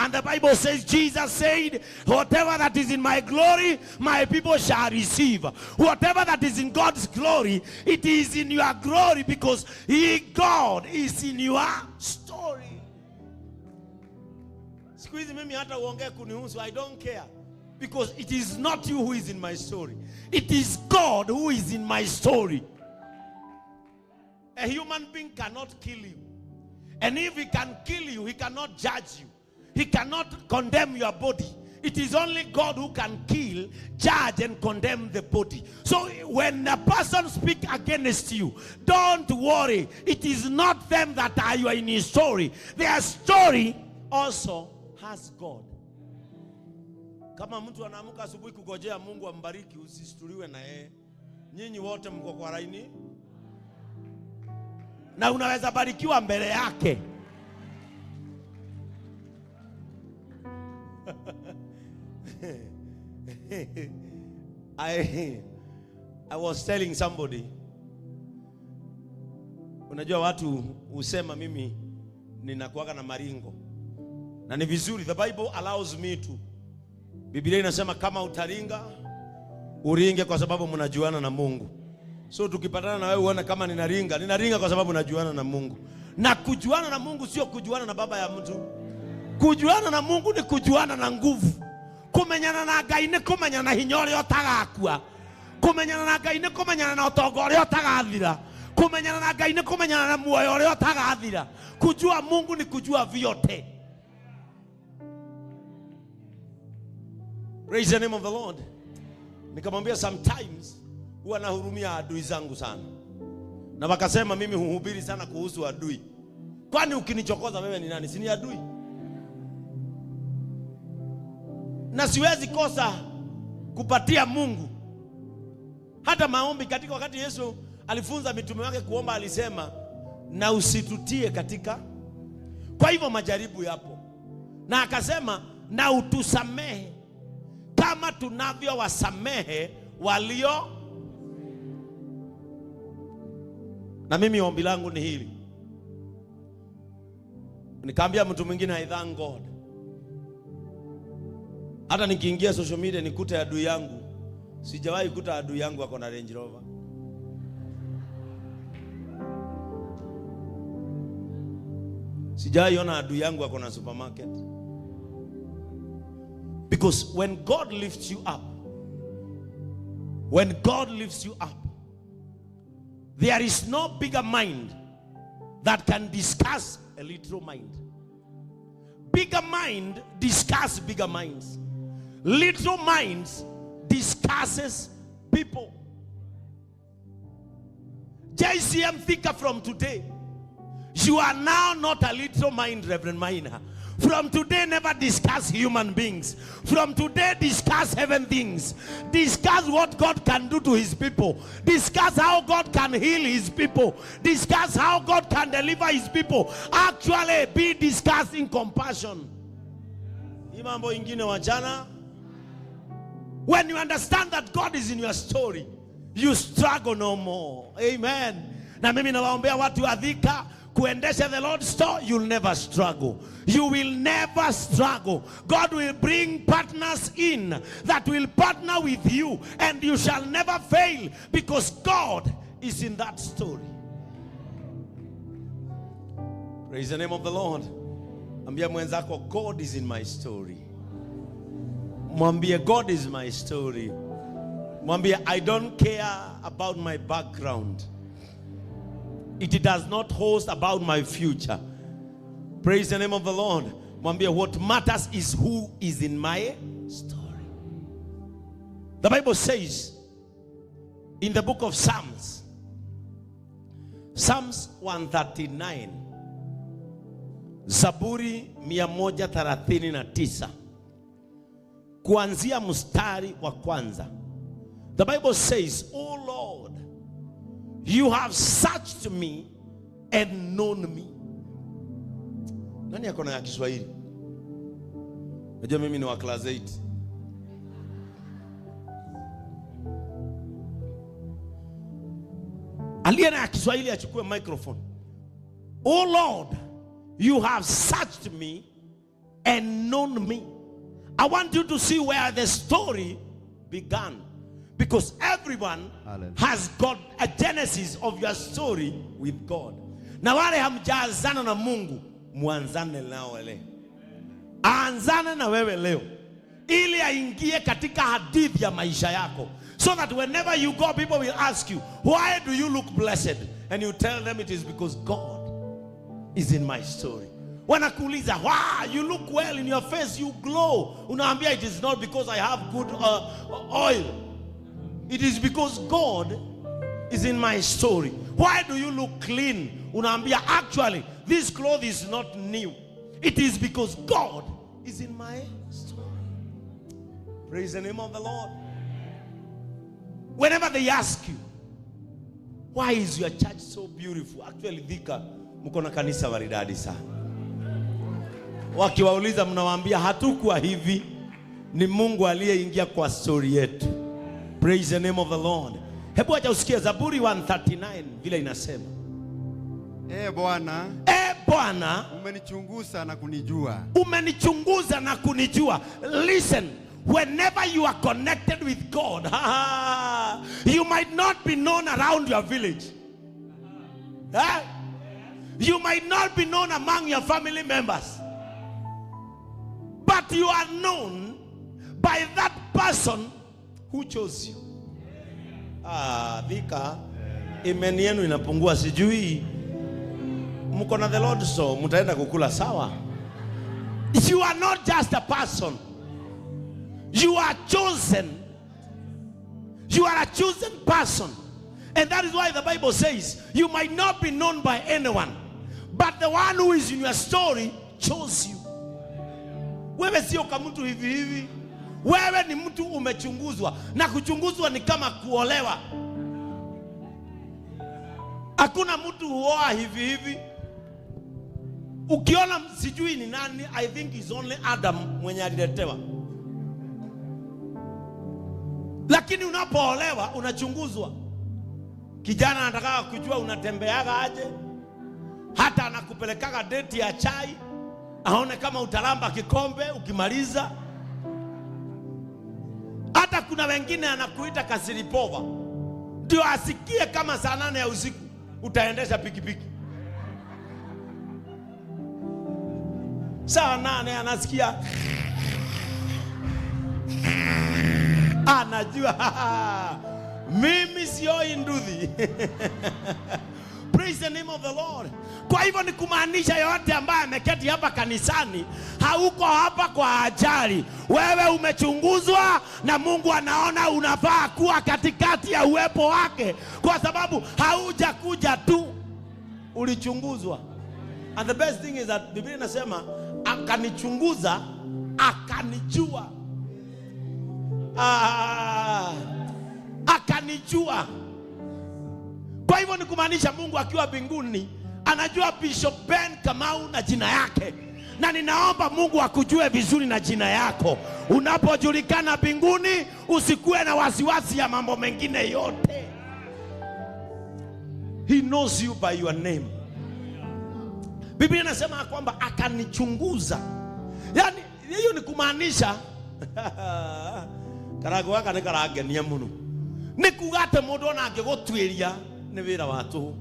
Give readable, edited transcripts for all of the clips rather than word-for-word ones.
And the Bible says, Jesus said, whatever that is in my glory, my people shall receive. Whatever that is in God's glory, it is in your glory, because he, God, is in your story. Siku hizi mimi hata uongee kunihusu, I don't care. Because it is not you who is in my story. It is God who is in my story. A human being cannot kill you. And if he can kill you, he cannot judge you. He cannot condemn your body. It is only God who can kill, judge, and condemn the body. So when a person speaks against you, don't worry. It is not them that are you in his story. Their story also has God. Kama mtu anaamka asubuhi kugojea Mungu ambariki, usistuliwe na yeye. Nyinyi wote mko kwa laini. Na unaweza barikiwa mbele yake. I was telling somebody, unajua watu husema mimi ninakuaga na maringo. Na ni vizuri, the Bible allows me to. Biblia inasema kama utaringa, uringe kwa sababu mnajuana na Mungu. So tukipatana na wewe uone kama ninaringa, ninaringa kwa sababu najuana na Mungu. Na kujuana na Mungu sio kujuana na baba ya mtu. Kujuana na Mungu ni kujuana na nguvu. Kumenyana na Ngai ni kumenyana na hinya uria utagakua. Kumenyana na Ngai ni kumenyana na utonga uria utagathira. Kumenyana na Ngai ni kumenyana na muoyo uria utagathira. Kujua Mungu ni kujua vyote. Praise the name of the Lord. Nikamwambia sometimes huwa nahurumia adui zangu sana. Na wakasema mimi huhubiri sana kuhusu adui. Kwani ukinichokoza wewe ni nani? Si ni adui? Na siwezi kosa kupatia Mungu hata maombi. Katika wakati Yesu alifunza mitume wake kuomba, alisema na usitutie katika. Kwa hivyo majaribu yapo. Na akasema na utusamehe kama tunavyowasamehe walio. Na mimi ombi langu ni hili. Nikaambia mtu mwingine, I thank God. Hata nikiingia social media nikute adui yangu, sijawahi kuta adui yangu ako na Range Rover. Sijawahi ona adui yangu ako na supermarket. Because when God lifts you up, when God lifts you up, there is no bigger mind that can discuss a little mind. Bigger mind discuss bigger minds. Little minds discusses people. JCM thinker from today, you are now not a little mind, Reverend Maina. From today, never discuss human beings. From today, discuss heaven things. Discuss what God can do to his people. Discuss how God can heal his people. Discuss how God can deliver his people. Actually, be discussing compassion. Hii mambo ingine wachana. When you understand that God is in your story, you struggle no more. Amen. Na mimi nawaombea watu wa Thika kuendesha the Lord's store, you'll never struggle. You will never struggle. God will bring partners in that will partner with you, and you shall never fail because God is in that story. Praise the name of the Lord. Ambia mwenzako, God is in my story. Mwambie, God is my story. Mwambie, I don't care about my background. It does not host about my future. Praise the name of the Lord. Mwambie, what matters is who is in my story. The Bible says in the book of Psalms, Psalms 139, Zaburi 139, kuanzia mstari wa kwanza. The Bible says, O Lord, you have searched me and known me. Nani ako na ya Kiswahili? Najua mimi ni wa class 8. Aliye na ya Kiswahili achukue microphone. O Lord, you have searched me and known me. I want you to see where the story began. Because everyone Hallelujah. Has got a genesis of your story with God. Na wale hamjaanzana na Mungu, muanzane nao leo. Aanzane na wewe leo ili aingie katika hadithi ya maisha yako, so that whenever you go, people will ask you, "Why do you look blessed?" And you tell them, "It is because God is in my story." Wanakuuliza, "Why you look well in your face, you glow?" Unaambia, "It is not because I have good oil. It is because God is in my story." "Why do you look clean?" Unaambia, "Actually, this cloth is not new. It is because God is in my story." Praise the name of the Lord. Whenever they ask you, "Why is your church so beautiful?" Actually, Thika, mko na kanisa maridadi sana. Wakiwauliza mnawaambia hatukuwa hivi, ni Mungu aliyeingia kwa story yetu. Praise the name of the Lord. Hebu acha usikie Zaburi 139 vile inasema. Ee Bwana, E Bwana, umenichunguza na kunijua. Umenichunguza na kunijua. Listen, whenever you are connected with God, you might not be known around your village. Huh? You might not be known among your family members. But you are known by that person who chose you. Ah, Thika, imani yenu inapungua, sijui mko na the Lord, so mtaenda kukula sawa. You are not just a person. You are chosen. You are a chosen person. And that is why the Bible says you might not be known by anyone, but the one who is in your story chose you. Wewe sio kama mtu hivi hivi. Wewe ni mtu umechunguzwa, na kuchunguzwa ni kama kuolewa. Hakuna mtu huoa hivi hivi. Ukiona sijui ni nani, I think is only Adam mwenye aliletewa. Lakini unapoolewa unachunguzwa. Kijana anataka kujua unatembeaga aje, hata anakupelekaga date ya chai, aone kama utalamba kikombe ukimaliza. Hata kuna wengine anakuita ka-sleepover, ndio asikie kama saa 8 ya usiku utaendesha pikipiki. Saa 8 anasikia, anajua mimi sioi nduthi. Praise the name of the Lord. Kwa hivyo ni kumaanisha yote ambaye ameketi hapa kanisani, hauko hapa kwa ajali. Wewe umechunguzwa na Mungu anaona unafaa kuwa katikati ya uwepo wake, kwa sababu haujakuja tu, ulichunguzwa. And the best thing is that Biblia inasema akanichunguza, akanijua. Ah, akanijua. Kwa hivyo ni kumaanisha Mungu akiwa mbinguni anajua Bishop Ben Kamau na jina yake, na ninaomba Mungu akujue vizuri na jina yako. Unapojulikana mbinguni, usikuwe na wasiwasi ya mambo mengine yote. He knows you by your name. Biblia inasema kwamba akanichunguza. Yaani hiyo ni kumaanisha karago gaka nĩ karangenia mũno, nĩ kuga atĩ mũndũ ona angĩgũtuĩria nĩ wĩra wa tũhũ,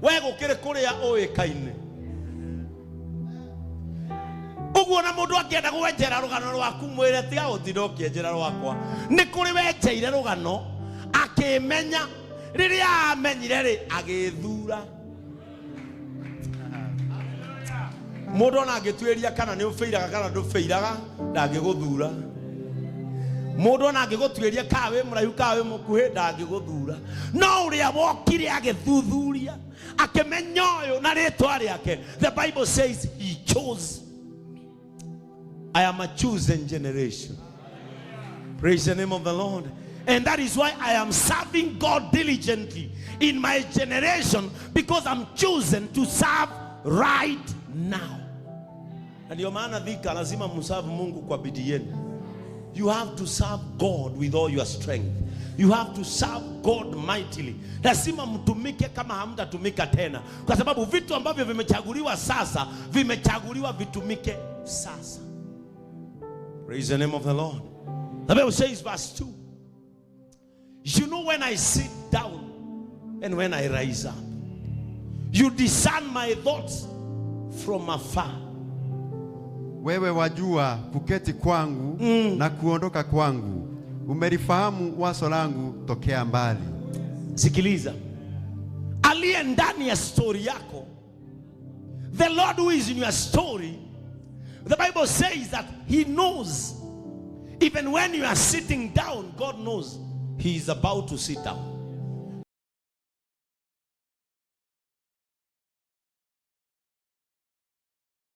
we gũkĩrĩ kũrĩa ũĩkaine ũguo, na mũndũ angĩenda gwenjera rũgano rwaku, mwĩre tiga gũtinda ũkĩenjera rwakwa, nĩ kũrĩ wenjeire rũgano akĩmenya, rĩrĩa amenyire rĩ agĩthura. Mũndũ ona angĩtuĩria kana nĩ ũbĩiraga kana ndũbĩiraga, ndangĩgũthura. Mũndũ ona angĩgũtuĩria kana wĩ mũraihu kana wĩ mũkuhĩ, ndangĩgũthura. No ũrĩa wokire agĩthuthuria akĩmenya ũyũ na rĩtwa rĩake, the Bible says he chose. I am a chosen generation. Praise the name of the Lord. And that is why I am serving God diligently in my generation, because I'm chosen to serve right now. Na ndio maana Thika lazima mserve Mungu kwa bidii yenu. You have to serve God with all your strength. You have to serve God mightily. Lazima mtumike kama hamtatumika tena, kwa sababu vitu ambavyo vimechaguliwa sasa vimechaguliwa vitumike sasa. Praise the name of the Lord. The Bible says, verse 2: "You know when I sit down and when I rise up. You discern my thoughts from afar." Wewe wajua kuketi kwangu na kuondoka kwangu, umelifahamu wazo langu tokea mbali. Sikiliza, aliye ndani ya story yako, the Lord who is in your story, the Bible says that he knows. Even when you are sitting down, God knows he is about to sit down.